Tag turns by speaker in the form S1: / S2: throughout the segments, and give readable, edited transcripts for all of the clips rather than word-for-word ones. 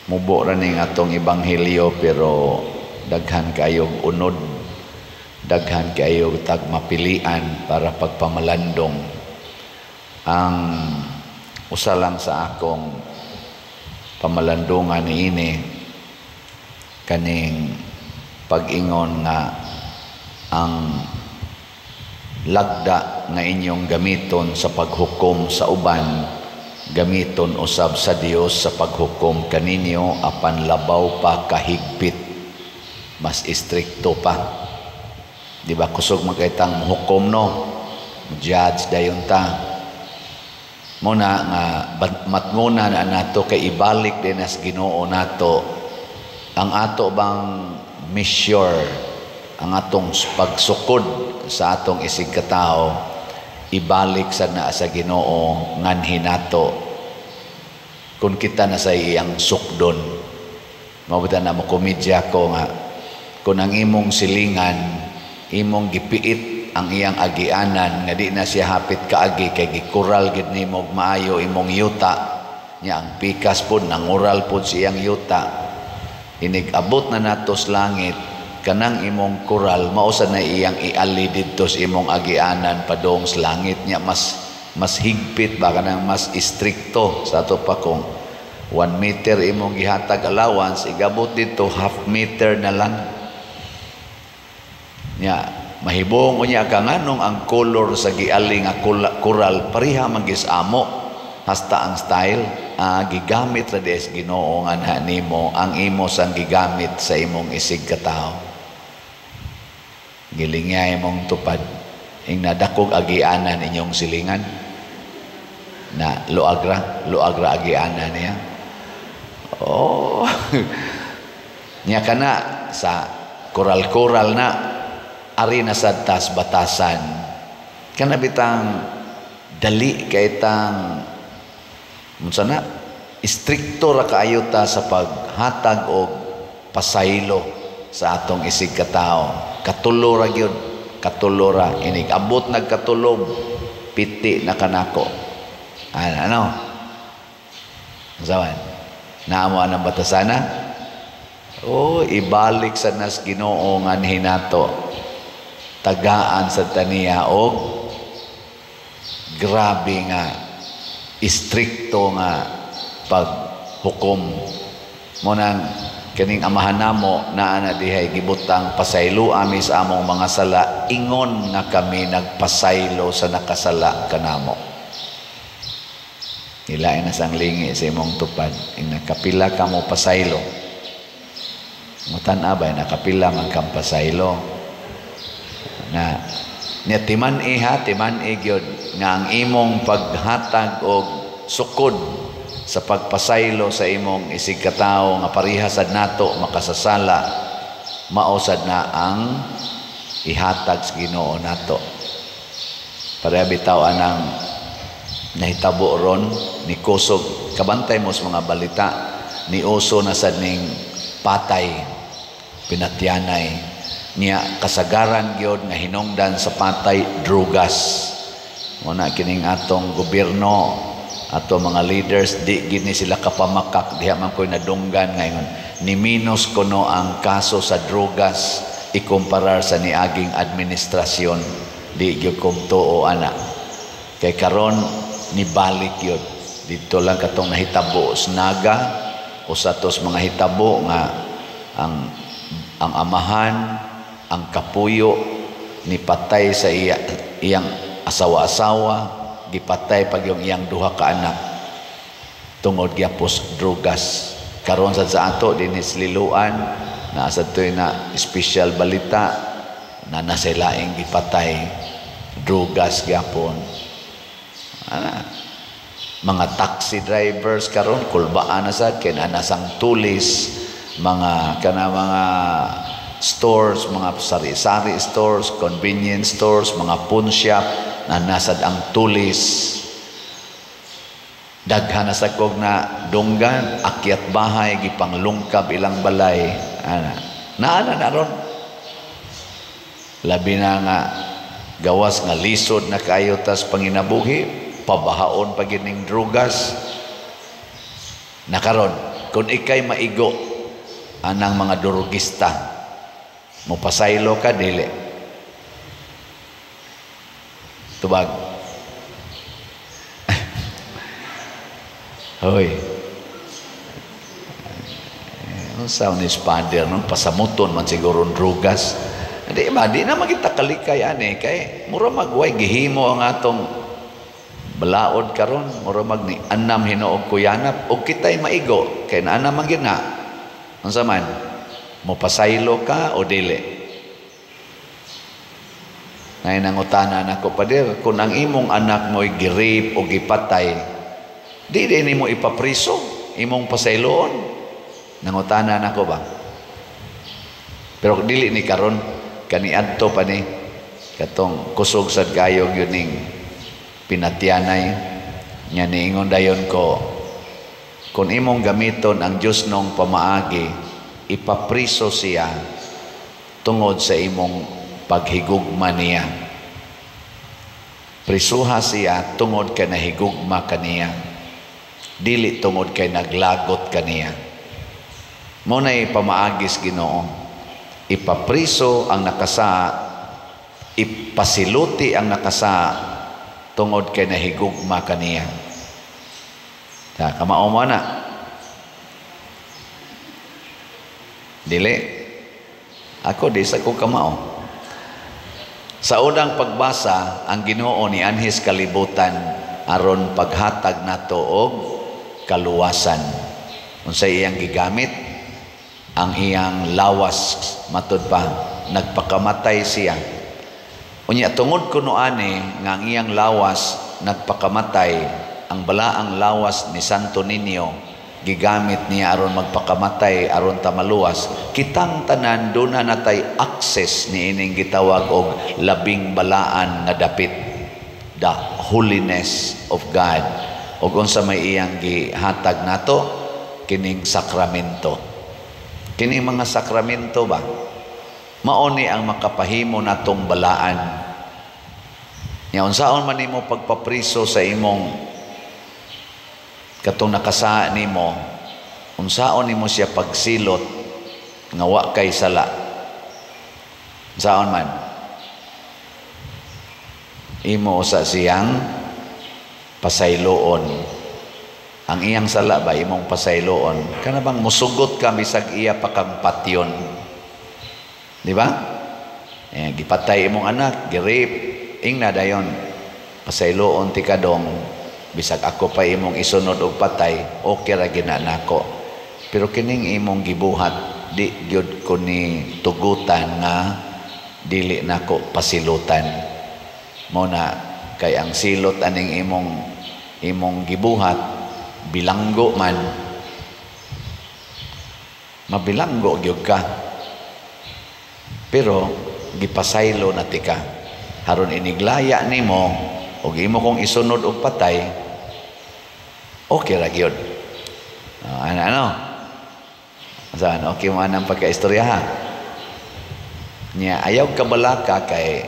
S1: Mubo ra ning atong ebanghelyo, pero daghan kayog unod, daghan kayog tag mapilian para pagpamalandong. Ang usa lang sa akong pamalandungan niini, kaning pag-ingon nga ang lagda nga inyong gamiton sa paghukom sa uban, gamiton usab sa Dios sa paghukom kaninyo, apan labaw pa kahigpit, mas istrikto pa. Di ba kusog man kay tang hukom, no? Judge dayon ta. Muna nga matngona na nato kay ibalik din as Ginoo nato ang ato bang measure, ang atong pagsukod sa atong isig katao, ibalik sa na sa Ginoo nganhi nato kung kita na sa iyang sukdon. Mabuta na mo komedya ko nga kung ang imong silingan, imong gipiit ang iyang agianan nga di na siya hapit kaagi kay gikural gid nimo og maayo imong yuta nya, ang pikas pod nangural pod sa iyang yuta. Inig abot na nato sa langit, kanang imong kural mao sa na iyang iali didto sa imong agianan padung sa langit nya. Mas higpit ba, kanang mas istrikto sa ato pa. Kung 1 meter imong gihatag allowance, igabot dito half meter na lang nya. Mahibong unya ka nganong ang color sa giali nga kural pareha man gis amo, hasta ang style. Gigamit ra des Ginoo nga nimo ang imo sang gigamit sa imong isig katawo. Gilingay imong tupad ing nadakog agianan inyong silingan na luagra luagra agianan niya. Oh, nya kana sa kural-kural na ari na sad tas batasan. Kana bitang dali kay tang unsa na, istrikto ra kaayo ta sa paghatag og pasaylo sa atong isig katao. Katulo ra gyud, katulo ra. Inig abot nagkatulog, piti na kanako. Ano ano sawan naamo anang batasana? Oh, ibalik sa nas Ginoo nganhi nato, tagaan sa taniya og grabe nga istrikto nga paghukom mo. Nang kaning Amahan namo naa na dihay gibutang, pasaylo ami sa among mga sala ingon nga kami nagpasaylo sa nakasala kanamo. Ilain na sang lingi sa imong tupad ing nakapila ka mo pasaylo. Mutan abay nakapila man kang pasaylo na niya. Timan iha, timan gyud nga ang imong paghatag og sukod sa pagpasaylo sa imong isig katawo nga pareha sad nato makasasala, mao sad na ang ihatag sa Ginoo nato. Pareha bitaw anang nahitabo ron ni kusog, kabantay mo sa mga balita, ni uso na sad ning patay pinatyanay niya. Kasagaran gyud nga hinungdan sa patay, drugas. Mo na kining atong gobyerno, ato mga leaders, di gini sila kapamakak diha man ko'y nadunggan ngayon ni minus kuno ang kaso sa drugas ikumparar sa niaging administrasyon. Di gyud kong tuo ana kay karon nibalik yun dito lang katong nahitabo sa Naga o sa tos mga hitabo nga ang amahan, ang kapuyo, ni patay sa iyang asawa-asawa, gipatay pag yung iyang duha ka anak tungod gyapos drugas. Karon sad sa ato dinhi sa Liloan naa sad toy na special balita na nasa laing gipatay, drugas gyapon. Ana, mga taxi drivers karon kulbaan na sad kay naa sang tulis, mga kana mga stores, mga sari-sari stores, convenience stores, mga pawn shop na nasad ang tulis. Daghan na sa kog na dunggan, akyat bahay, gipanglungkab ilang balay. Ana, naana na ron. Labi na nga gawas nga lisod na kaayo tas panginabuhi, pabahaon pa gining drugas. Nakaron, Kung ikay maigo anang mga durugista, mopasaylo ka dili? Tubag. Hoy. Unsa ni father no, pasamuton man siguro ang drugas. Di ba, di na magita kalikay ani kay mura magway gihimo ang atong balaod karon, mura mag ni anam hinuog kuyanap og kitay maigo kay naa man gyud na. Unsa man? Mopasaylo ka o dili? Nay nangutana nako, "Pader, kung ang imong anak mo'y gi-rape o gipatay, di din nimo ipapriso, imong pasayloon?" Nangutana nako ba? Pero dili ni karon, kaniadto pa ni katong kusog sad kayo gyud ning pinatyanay nya. Niingon dayon ko, kung imong gamiton ang Dios nong pamaagi, ipapriso siya tungod sa imong paghigugma niya. Prisuha siya tungod kay nahigugma kaniya, dili tungod kay naglagot kaniya. Mo na pamaagis Ginoo, ipapriso ang nakasa, ipasiluti ang nakasa tungod kay nahigugma kaniya. Ta kamao mo na dili? Ako di sa ko kamao. Sa unang pagbasa, ang Ginoo ni anhis kalibutan aron paghatag nato og kaluwasan. Unsay iyang gigamit? Ang iyang lawas, matud pa nagpakamatay siya. Unya tungod kuno ani nga ang iyang lawas nagpakamatay, ang balaang lawas ni Santo Niño gigamit niya aron magpakamatay aron ta maluwas kitang tanan, duna natay access niining gitawag og labing balaan nga dapit, the holiness of God. Og unsa may iyang gihatag nato? Kining sakramento, kining mga sakramento ba, mao ni ang makapahimo natong balaan. Nya unsaon man nimo pagpapriso sa imong katong nakasaa nimo, unsaon nimo siya pagsilot nga wa kay sala? Unsaon man imo usa siyang pasayloon ang iyang sala ba, imong pasayloon. Kana bang musugot ka bisag iya pa kang patyon, di ba? Eh, gipatay imong anak, gi-rape, ingna dayon, "Pasayloon ti kadong, bisag ako pa imong isunod og patay, okay ra gina nako. Pero kining imong gibuhat, di gyud ko ni tugutan nga dili nako pasilutan." Mo na kay ang silot aning imong gibuhat, bilanggo man, mabilanggo gyud ka. Pero gipasaylo na tika haron iniglaya nimo og imo kong isunod og patay, okay ra gyud. Ano ano saan okay mo anang pagkaistorya ha niya? Ayaw kabalaka kay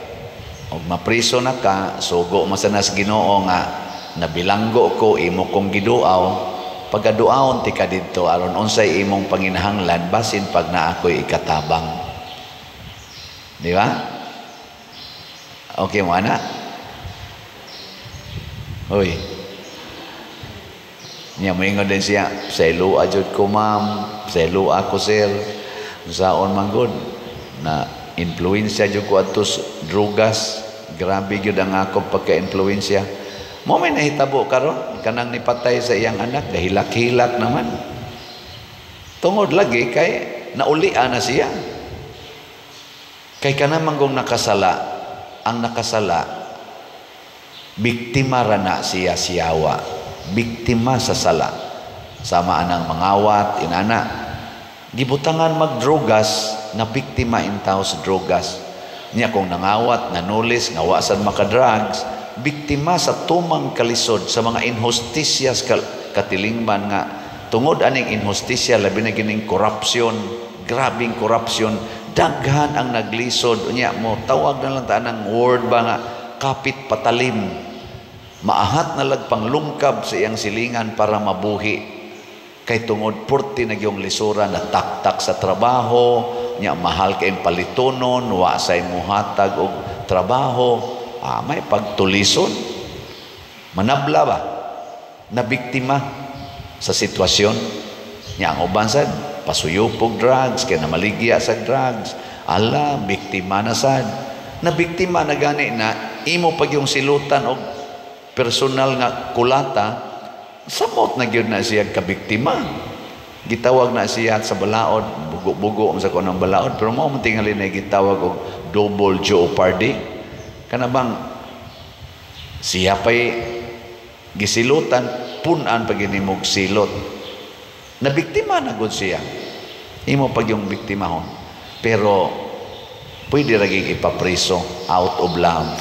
S1: og mapriso na ka, sugo man sa nas Ginoo nga nabilanggo ko, imo kong giduaw. Pagaduawon ti ka didto aron unsay imong panginahanglan, basin pag naa ko'y ikatabang. Di ba? Okay mo ana? Hoy. Niya moingon din siya, "Pasayloa jud ko, ma'am, pasayloa ko, sir. Unsaon man gud na influensya jud ko adto sa drugas, grabe gyud ang akong pagka-influensya." Mo may nahitabo karon kanang nipatay sa iyang anak, gahilak-hilak naman. Tungod lagi kay naulian na siya. Kay kanamang kung nakasala, ang nakasala, biktima ra na siya siyawa. Biktima sa sala. Sama anang mangawat, inana. Gibutangan magdrogas, na biktima intaw sa drogas. Niya kung nangawat, nanulis, ngawasan makadrugs, biktima sa tumang kalisod, sa mga inhustisyas katilingban nga tungod aning inhustisya, labi na gining korupsyon, grabing korupsyon, daghan ang naglisod. Unya mo tawag na lang ta ng word ba nga kapit patalim, maahat na lag panglungkab sa iyang silingan para mabuhi. Kay tungod purti na gyung lisura, nataktak sa trabaho, nya mahal kay palitonon, wa say muhatag og trabaho, may pagtulison. Manabla ba? Nabiktima sa sitwasyon. Nya ang uban sad pasuyupog drugs kay namaligya sa drugs. Ala, biktima na sad. Nabiktima na gani na imo pag yung silutan og personal nga kulata, samot na gyud na siya kabiktima. Gitawag na siya sa balaod, bugo-bugo sa kunang balaod, pero mao man tingali na gitawag og double jeopardy. Kana bang siya pa'y gisilutan, punan pag inimog silot. Nabiktima na gud siya. Imo pag yung biktimahon. Pero pwede ra ipapriso out of love.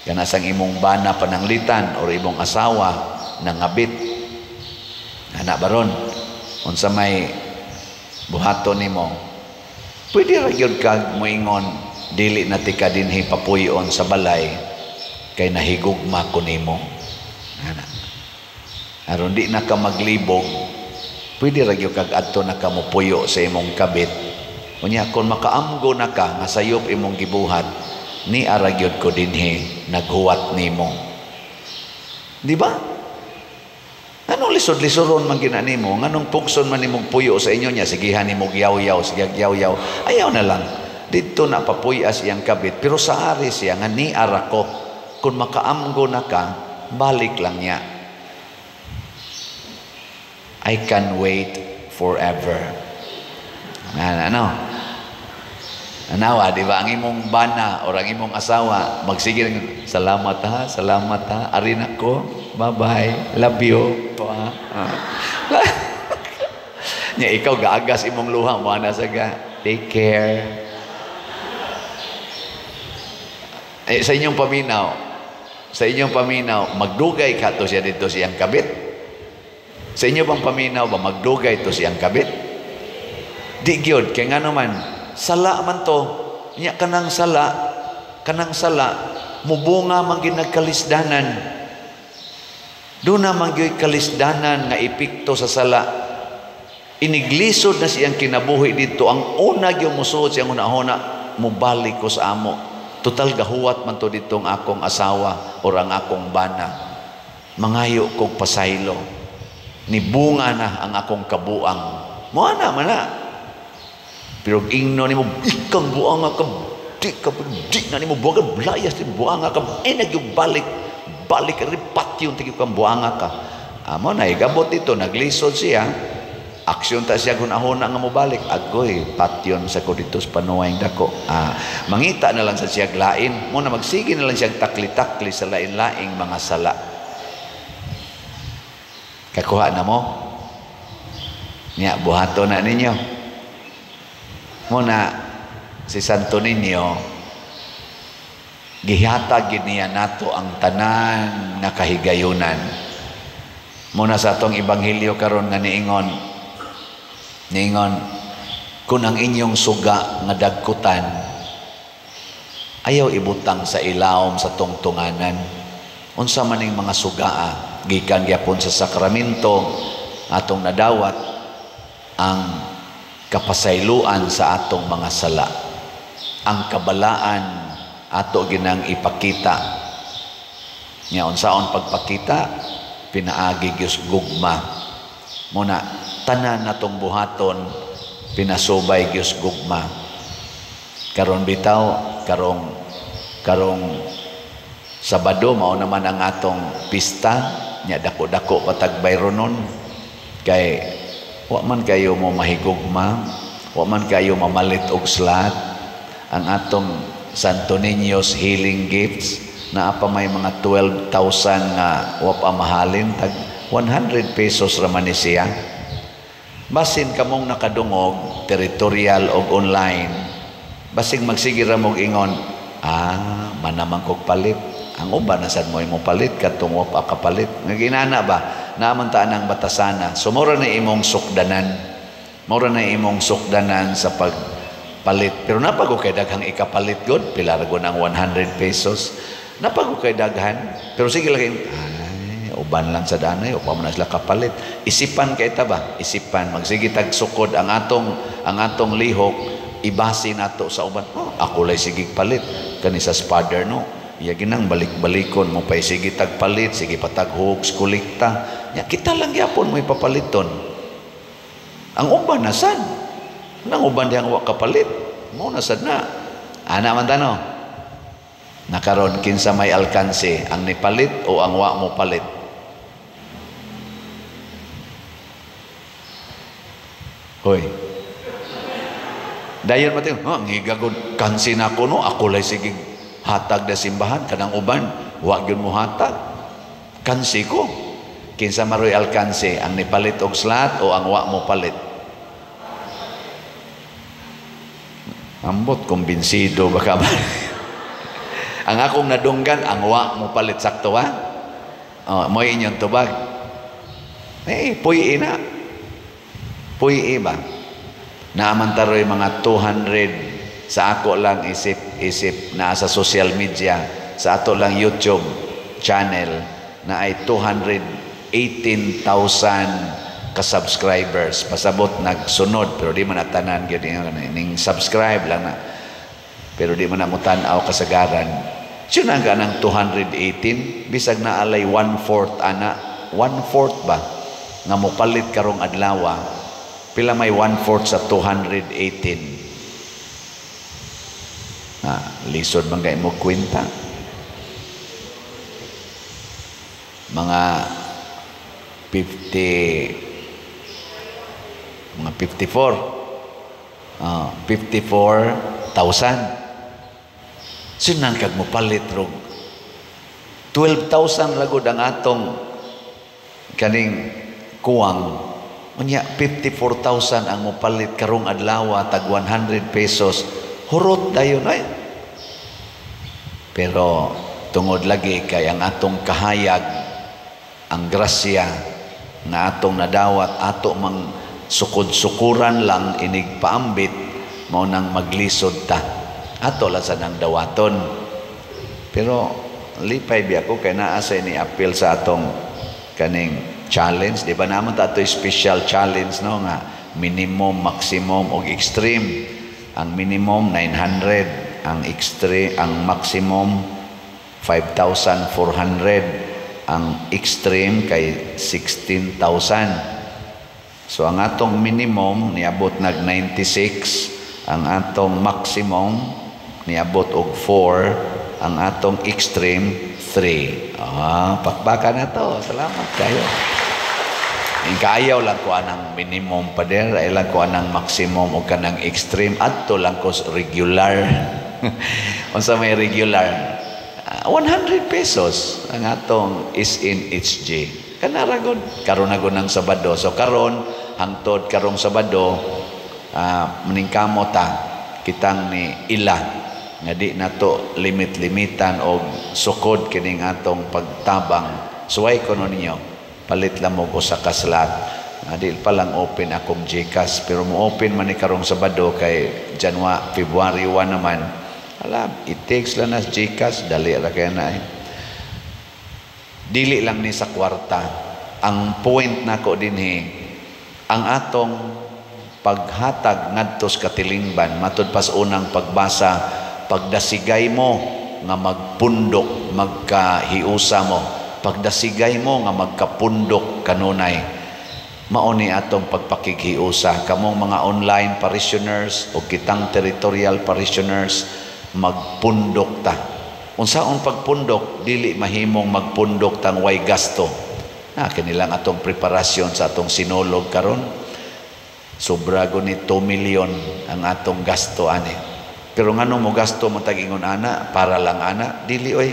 S1: Kana sang imong bana pananglitan or imong asawa nangabit. Ana baron, unsa may buhaton nimo? Pwede ra gyud kag moingon, "Dili na tika dinhi papuy-on sa balay kay nahigugma ko nimo." Ana. Aron di na ka maglibog, pwede ra gyud kag adto na ka mopuyo sa imong kabit. Unya kon makaamgo na ka nga sayop imong gibuhat, ni ara gyud ko dinhi naghuwat nimo. Di ba? Anong lisod-lisoron man gina nimo? Nganong pugson man nimong puyo sa inyo niya? Sigihan nimo yaw-yaw, sige yaw-yaw. Ayaw na lang. Didto na papuyas iyang kabit. Pero sa ari siya nga ni ara ko. Kung makaamgo na ka, balik lang niya. I can wait forever. Ano? Anawa, di ba? Ang imong bana o ang imong asawa, magsige, "Salamat ha, salamat ha, arin ako, bye-bye, love you." Ah. Nya ikaw gaagas imong luha mo na sa ga, "Take care." Eh, sa inyong paminaw, magdugay ka to siya dito siyang kabit. Sa inyo bang paminaw ba, magdugay to siyang kabit? Di gyud, kay ngano man, sala man to. Nya kanang sala mubunga man gyud nagkalisdanan. Doon na man gyud kalisdanan nga epekto sa sala. Iniglisod na siyang kinabuhi dito. Ang una gyud musuot siyang una-una, mubalik ko sa amo. Total gahuwat man to ditong akong asawa or ang akong bana. Mangayo kog pasaylo. Nibunga na ang akong kabuang. Mo na man na. Pero ingno nimo, ikang buanga ka, di ka, di na nimo buanga, layas ni buanga ka, eh nagyong balik, balik ripat yung tigil kang buanga ka. Amo na igabot dito, naglisod siya, aksyon ta siya gunahona nga mobalik, agoy, patyon sa ko dito sa panuway dako. Ah, mangita na lang sa siya lain, mo na magsige na lang siya takli-takli sa lain-laing mga sala. Kakuha na mo? Nya, buhato na ninyo. Muna, si Santo Niño, gihatag gid niya nato ang tanan nga kahigayunan. Muna sa atong ebanghelyo karon nga niingon, kung ang inyong suga nga dagkutan, ayaw ibutang sa ilawom sa tungtunganan. Unsa man ning mga sugaa, gikan gyapon sa sakramento atong nadawat ang kapasayloan sa atong mga sala. Ang kabalaan ato ginang ipakita. Nya unsaon pagpakita? Pinaagi gyud gugma. Muna tanan natong buhaton pinasubay gyud gugma. Karon bitaw, karong karong Sabado mao naman ang atong pista nya, dako-dako patag bayronon kay wa man kayo mo mahigugma, wa man kayo mamalit og slot. Ang atong Santo Niño's Healing Gifts naa pa may mga 12,000 nga wa pa mahalin, tag 100 pesos ra man ni siya. Basin kamong nakadungog territorial og online, basig magsige ra mog ingon, "Ah, manaman kog palit." Ang uban na sad mo imong palit kadtong wa pa kapalit nga ginana ba naaman ta ang batasana. So mura na imong sukdanan, mura na imong sukdanan sa pagpalit. Pero napago kay daghang ikapalit god, pila ra ang 100 pesos, napago kay daghan. Pero sige lang, ay Uban lang sa danay, upa man na sila kapalit. Isipan kay ta ba? Isipan magsige tag sukod ang atong lihok, ibase nato sa uban. Oh, ako lay sige palit kani sa father, no. Iya ginang balik-balikon mo pa, sige tag palit, sige patag hogs kolekta. Ya kita lang gyapon mo ipapaliton. Ang uban na sad. Nang uban diyang wa kapalit. Mo na sad na. Ana man tano. Nakaron, kinsa may alkanse, ang nipalit o ang wa mo palit? Hoy. Dayon mating, ha, ngigagod kansi na ko, no, ako lay sige hatag na simbahan kanang uban, wa gyud mo hatag. Kansi ko. Kinsa maroy alkanse, ang nipalit og slat o ang wa mo palit? Ambot kumbinsido baka ba? Ang akong nadunggan, ang wa mo palit, sakto ba? Oh, mo'y inyong tubag. Eh, puy na. Puy ba? Naaman taroy mga 200 sa ako lang isip-isip na sa social media, sa ato lang YouTube channel na ay 218,000 ka-subscribers. Pasabot nagsunod pero di man natanan gyud ning subscribe lang na. Pero di man na mo tan-aw kasagaran. Siya na ng 218 bisag na alay 1/4 ana, 1/4 ba nga mopalit karong adlaw. Pila may 1/4 sa 218? Ah, lisod man kay mo kwenta. Mga 50, mga 54. 54,000. Sinan kag mo palit rog 12,000 ragod ang atong kaning kuwang. Unya 54,000 ang mopalit karong adlaw tag 100 pesos. Hurot dayon ay. Pero tungod lagi kay ang atong kahayag, ang grasya nga atong nadawat, ato mang sukod-sukuran lang inig paambit, mao nang maglisod ta. Ato lang sa nang dawaton. Pero lipay biya ko kay naa sa ni appeal sa atong kaning challenge, di ba naman ta ato special challenge, no, nga minimum, maximum og extreme. Ang minimum 900, ang extreme, ang maximum 5,400, ang extreme kay 16,000. So ang atong minimum niabot nag 96, ang atong maximum niabot og 4, ang atong extreme 3. Ah, pakpakan na to. Salamat kayo. Kaayaw lang ko anang minimum pa din, ay lang ko anang maximum o kanang extreme, adto lang ko regular. Unsa may regular? 100 pesos ang atong SNHG. Kanara gud karon na gud ng Sabado. So karon hangtod karong Sabado, maningkamot ta kitang ni ila nga di nato limit-limitan og sukod kining atong pagtabang. Suway ko ninyo, palit lang mo usa ka slot. Di pa lang open akong GCash, pero mo open man ni karong Sabado kay January, February 1 naman. Ala, it takes lang na GCash, dali ra kay na eh. Dili lang ni sa kwarta. Ang point nako dinhi, ang atong paghatag ngadto sa katilingban, matud pas unang pagbasa, pagdasigay mo nga magpundok, magkahiusa mo, pagdasigay mo nga magkapundok kanunay, mao ni atong pagpakighiusa. Kamong mga online parishioners o kitang territorial parishioners, magpundok ta. Unsaon pagpundok? Dili mahimong magpundok tang way gasto. Na kinilang atong preparasyon sa atong sinulog karon. Sobra go ni 2 million ang atong gasto ani. Pero ngano mo gasto mo tag-ingon ana para lang ana? Dili oy.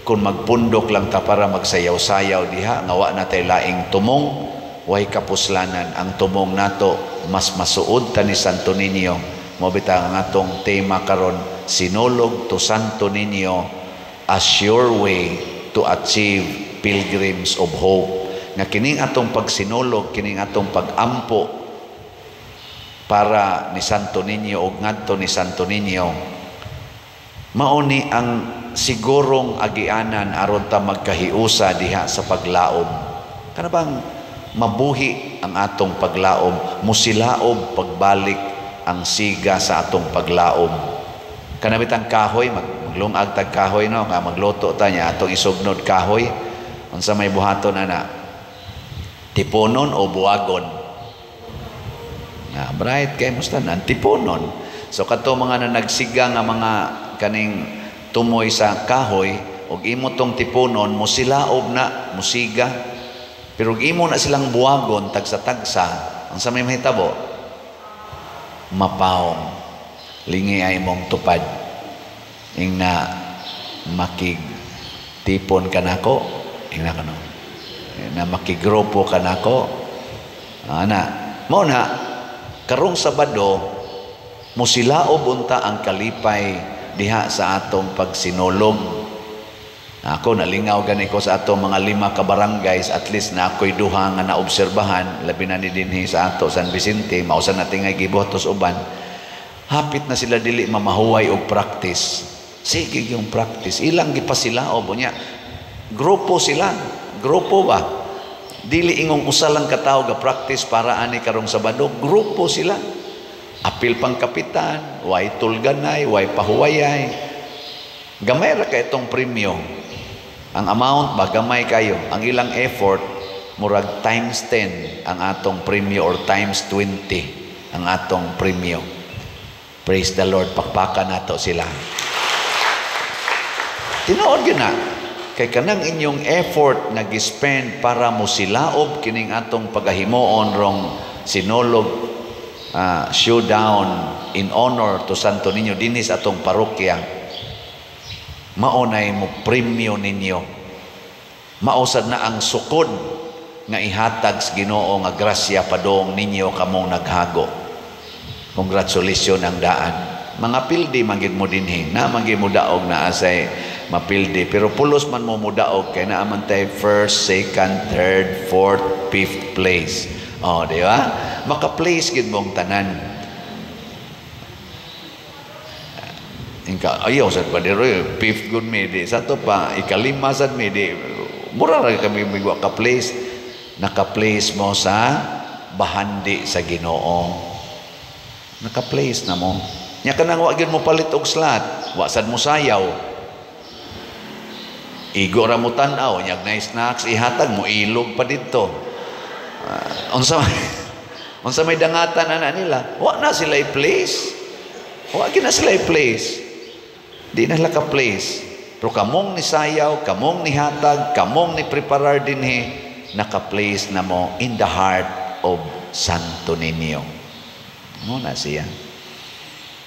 S1: Kung magpundok lang ta para magsayaw-sayaw diha nga wa na tay laing tumong, way kapuslanan. Ang tumong nato mas masuod ta ni Santo Niño. Mao bitaw ang atong tema karon, Sinulog to Santo Niño, a sure way to achieve pilgrims of hope. Nga kining atong pagsinulog, kining atong pagampo para ni Santo Niño og ngadto ni Santo Niño, mao ni ang sigurong agianan aron ta magkahiusa diha sa paglaom. Kana bang mabuhi ang atong paglaom, musilaob pagbalik ang siga sa atong paglaom. Kana bitang kahoy, maglungag tag kahoy, no, nga magluto ta niya atong isugnod kahoy. Unsa may buhaton ana? Tipunon o buwagon? Na bright kay musta na tipunon. So kadto mga na nagsiga nga mga kaning tumoy sa kahoy og imo tong tipunon, musilaob na, musiga. Pero og imo na silang buwagon tagsa-tagsa, unsa may mahitabo? Mapawong. Lingi ay mong tupad. Ingna makig tipon ka nako, ingna kano. Na makigrupo ka nako. Ana, mao na karong Sabado musilaob unta ang kalipay diha sa atong pagsinulog. Ako nalingaw gani ko sa atong mga lima ka barangays, at least na ako'y duha nga naobserbahan, labi na ni dinhi sa ato San Vicente, mausa na tingay gibuhatos uban. Hapit na sila dili mamahuway og practice. Sige yung practice, ilang gipasilaob unya. Grupo sila, grupo ba? Dili ingong usa lang ka tawo ga practice para ani karong Sabado, grupo sila. Apil pang kapitan, way tulganay, way pahuwayay. Gamay ra kay itong premyo. Ang amount ba gamay kayo. Ang ilang effort murag times 10 ang atong premyo or times 20 ang atong premyo. Praise the Lord, pakpakan nato sila. Tinuod gyud na. Kay kanang inyong effort nga gi-spend para mo silaob kining atong pagahimuon rong sinulog, showdown in honor to Santo Niño dinhi sa atong parokya, mao nay mo premyo ninyo. Mausad na ang sukod nga ihatag sa Ginoo nga grasya padung ninyo kamong naghago. Congratulations ang daan. Mga pildi man gid mo dinhi, na man gid mo daog na asay mapildi, pero pulos man mo mudaog kay naa man tay first, second, third, fourth, fifth place. Oh, di ba? Maka-place gid mong tanan. Inka ayaw sad pa diro, fifth good mi di sa to pa ikalima sad mi di mura ra kami migwa ka place. Naka-place mo sa bahandi sa Ginoo. Naka-place na mo. Nya kanang wa gyud mo palit og slot, wa sad mo sayaw. Igo ra mo tan-aw, nyag na snacks ihatag mo, ilog pa didto. Unsa may dangatan ana nila? Wa na sila i-place. Wa gyud na sila i-place. Di na sila ka-place. Pero kamong ni sayaw, kamong ni hatag, kamong ni preparar dinhi, naka-place na mo in the heart of Santo Niño. Mo na siya.